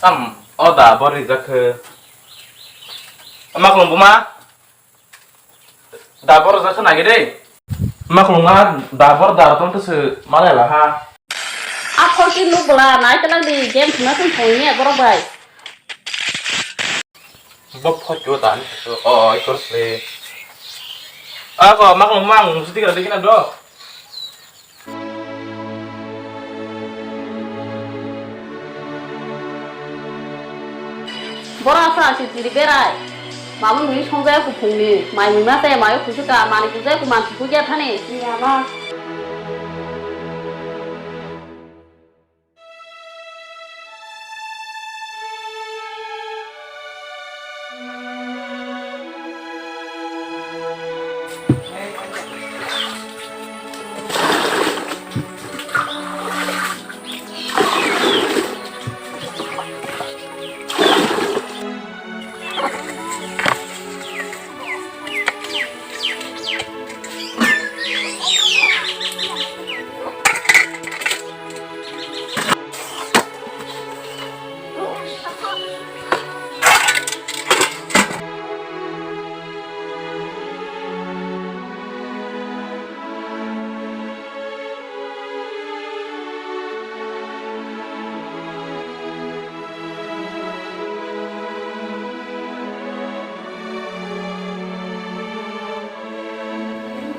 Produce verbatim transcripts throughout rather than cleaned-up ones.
Tam o da bor rijak khe. Maklung buma. Da bor rijak khe nagi de. Maklung a da bor da tong khe se malai la ha. A phone tin nuk bwla nai tlang di game khna tong thong ni borok bai. Bo phot yo dan. O, o, ikor sle. Ako, mak mang, musti kira dikina do. Bora sa si tiri berai. Mamun ni songjaya ku phungni. Mai muna te mayo kusuka, mani kujaya ku man kuya thani. Iya, ma.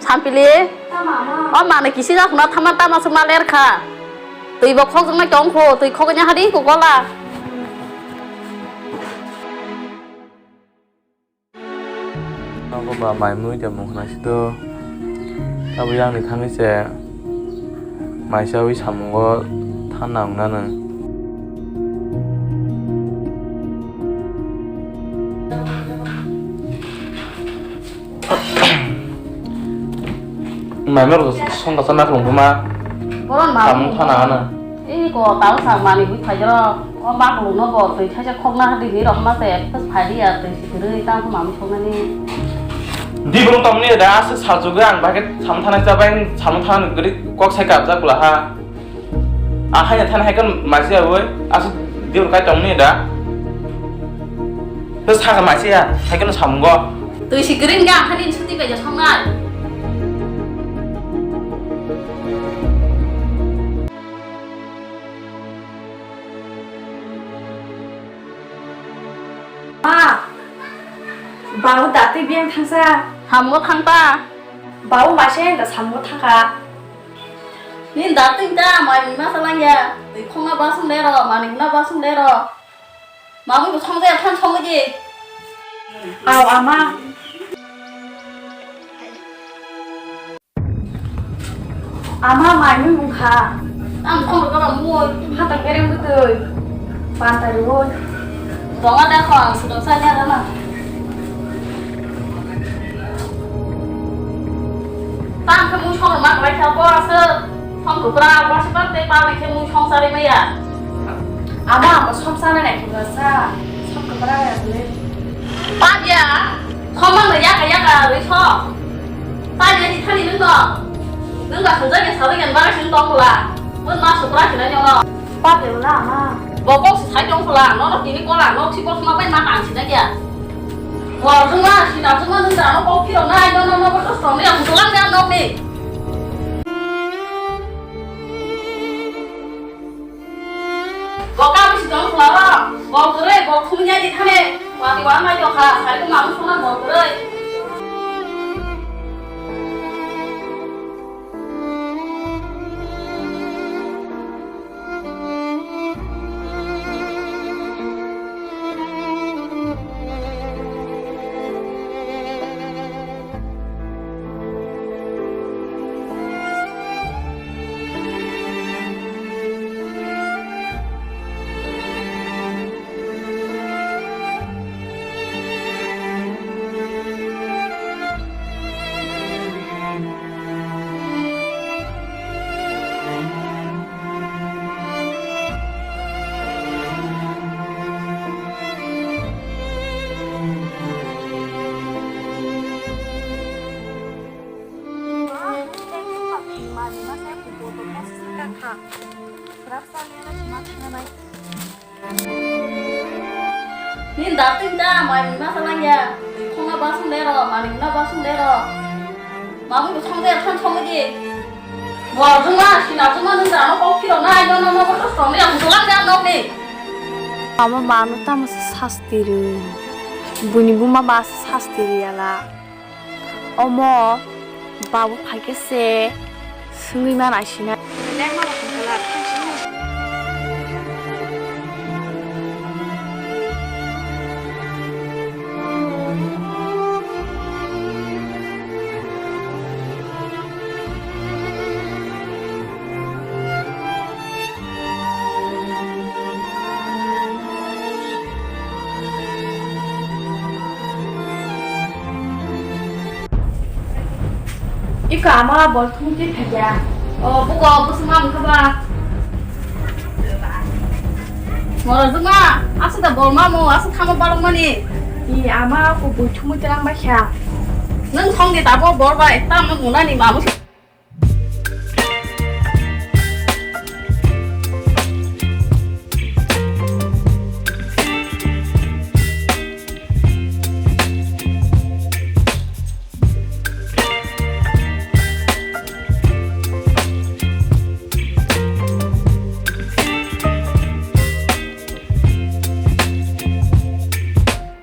Sampili, o manwi kisi jak hwnna tama tama se ma ler kha. Twi bo khokjaknai tong kho, twi khokya hadi ko gola. Abo ba mai mui tongmung khna sito. Abo yang ni thangwi se maisa wi samungo thana wngnano. Mai mero songkha sana khulung buma. Boron ma. Samung thana hana. Ei ko tang sang mani bui phai jero. O ma khulung no bo twi thaisa khokna hadi ni rok ma se phai di ya twi. Kwrwi tang khe mamwi songnani. Di borok tongmani da aswk salchugo ang bahai khe samung thana chabai samung thana kwrwi kok sai kabjak bwla ha. A haino thana hai khe maisi awi aswk di borok kai tongmani da. Khe saka maisi ya hai khe samungo. Twi si kwrwi hwnkhe ang khe nini suti bai ja songnai. Ma, babu datwi biyang thangsa. Samungo thangta. Babu maise da samungo thangkha. Nini datwi ta mai mui masa langya. Twi khongna basung lero, mani huna basung lero. Mamui bo songjaya than songwi di. Aw, ama. Ama mai mui mungkha. Ang khong rwkha ba mui. Phatar bereng bwtwi. Panta rwui. Tongo da kho ang sudok sa ya rana. Tang khe mui song ma kwlai kha bo aswk. Song kwbra bo se ban tei pal khe mui song sari maya. Ama ang song sana nai khe sa. Song kwbra ya le. Pal ya. Song mang ya ka ya ka rwi song. Tanya ni thani nung no. Nung ba khajak ya sabai yan bara sing tong pula. Mun ma supra khina nyono. Pap ya la ma. Bokok si sai tong pula. Nono tini kola nok si bok ma bai ma tang si na kya. Wal jung ma si na jung ma nung da no kok phiro na no no no bok tong ya bulang ya nok ni. Bo kami si tong khularo, bo kwrwi, bo khumya di thane, wati wa mai tong kha, sari ko mamu sona bo kwrwi. Nini da twi da mai mui ma salangya. Khongna basung lero, mani muna basung lero. Mamui bo songde than songdi. Bo juma sina juma nung da no kok kiro na no no no ko song ya bulang da no ni. Mama mano tamo sasti ri. Buni buma ba sasti ri ala. Omo babu phaikhe se swngwi man aisina. Iko ama bol thumui twi phaikha. O buko bwswk ma wngkha ba? Moro juma, asa da bol ma mo, asa thamo balok mani. I ama ko boi thumui tlang ba kha. Nwng thong di tabo bol bai, tamo munani mamu.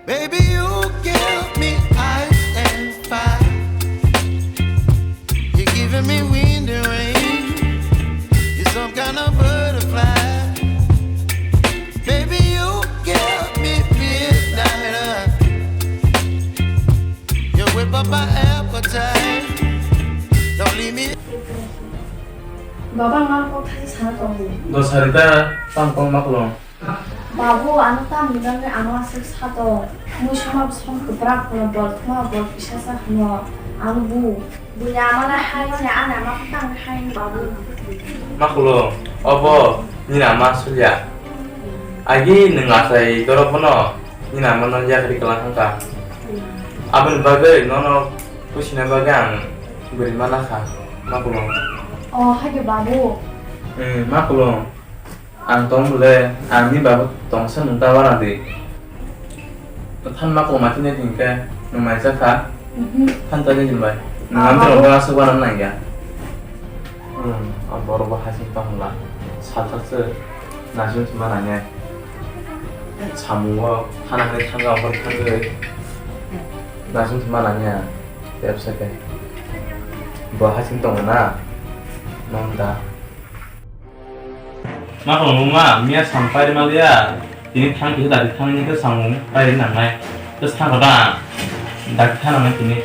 Baby, you give me ice and fire. You're giving me wind and rain. You're some kind of butterfly. Baby, you give me midnight oil. You whip up my appetite. Don't leave me. Baba, ang kok thaisa sana tongo. Do sarita, tang tong maklong. Babu, ano tamni bagwi ano aswk sato. Mui sama bwsong kwbrak hwno, bol thuma bol kisa sa hwno. Ano bu. Buini amala hai se, ani ama kwtang hai babu. Makulo, obo nini ama sulya. Agi nwng achai dorok bono nini ama no yakri kwlang hangka. Aboni bagwi nono kusina bagwi ang bwrwi mana kha, Makulo. O, hai khe babu. Hmm, Makulo. Ang tong bole, ang ni babu tongsa nung ta wana di. Than ma ko mati ne tin ke, nung mai sa kha. Mhm. Than ta ni jin bai. Nung Ah, am tong babu. Ba sa wana nang ya. Hmm, a bor ba ha sing tong la. Sa ta se, na sing ma na ne. Samung wo, hana ne thang ga bor thang ge. Na sing ma na ne. Tep sa ke. Bo ha sing tong na. Nong da. Ma tong ma, miya sampai maliya. Tini thang kisa dati thang ni ke samung pai ri nang nai. Terus thang kata dati thang nang tini.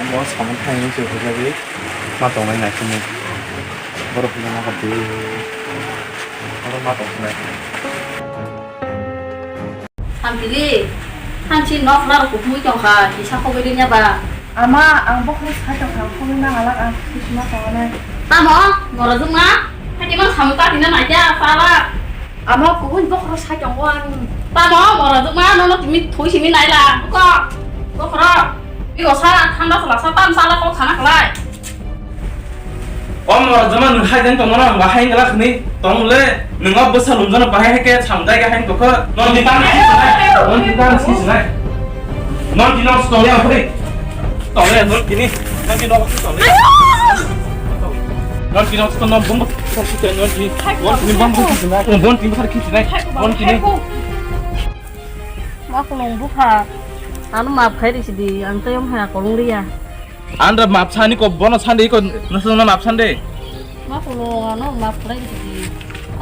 Mo samung thang ni se hujai ma tong nai nai sini. Borok ni ma ka di. Borok ma tong nai. Hamtili, hamsi nok laro kuthumui tongkha, kisa khogwi rwnya ba. Ama, ang bokhorok sai tongkha, khogwi mangalak ang kisa ma tongo nai. Tamo, moro jwkma, hakhe mang samung katina naikha, sala. Ama, kubun bokhorok sai tongo ang. Tamo, moro jwkma, nono timi thwi simi naila, buko, bokhorok. Iko sala, thanda sala, sa tam sala kok sana khlai. O moro joma nwng hai jani tongmano ang bahai wngla khni tong le nwng o bwsa lumjano bahai hai khe samjai ga hai tongkho non di tan si sinai non di tan si sinai non di non tong le aphri tong le non kini non di non tong le non di non tong non bumbo tong si non di non di bumbo si sinai non di bumbo si sinai non di ni. Ma khulung bupha ano map khai risi di ang tei om hai kolong riya. Andra map sani ko bono sande ko nasana map sande. Ma kulo ano map khlai di.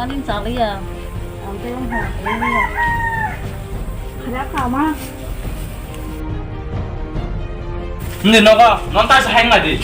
Ani chaliya. Ante yung ha. Khaya kama. Hindi nogo non ta sa hang di.